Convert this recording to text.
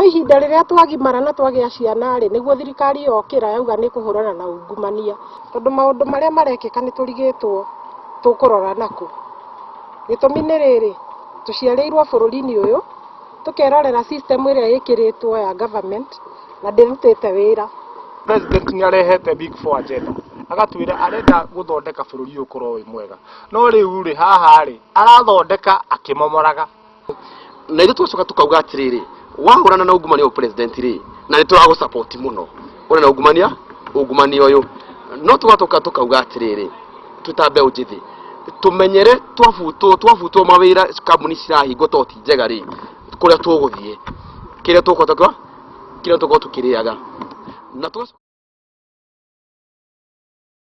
No ihinda rĩrĩa twagimara na twagĩa ciana rĩ, nĩguo thirikari yokĩra yauga nĩ kũhũrana na ungumania, tondũ maũndũ marĩa marekĩka nĩ tũrigĩtwo tũkũrora nakũ. Gĩtũmi nĩ rĩrĩ, tũciarĩirwo bũrũri-inĩ ũyũ, tũkerorera system ĩrĩa ĩkĩrĩtwo ya government na ndĩrutĩte wĩra. President nĩ arehete Big Four agenda, agatwĩra arenda gũthondeka bũrũri ũyũ ũkorwo wĩ mwega, no rĩu rĩ, haha rĩ, arathondeka akĩmomoraga. Na ithuĩ tũgacoka tũkauga atĩrĩrĩ, wahũrana na ungumania ũyũ, president rĩ, na nĩ tũragũ mũno ũrĩ na ungumania, ungumania ũyũ, no tũgatoka tũkauga atĩrĩrĩ, twĩ ta mbeũ njĩthĩ, tũmenyere twabutwo, twabutwo mawĩra, kambuni cirahingwo to ti njega rĩ, kũrĩa tũgũthiĩ, kĩrĩa tũkũhota, kĩrĩa tũkorwo tũkĩrĩaga na tũgacoka.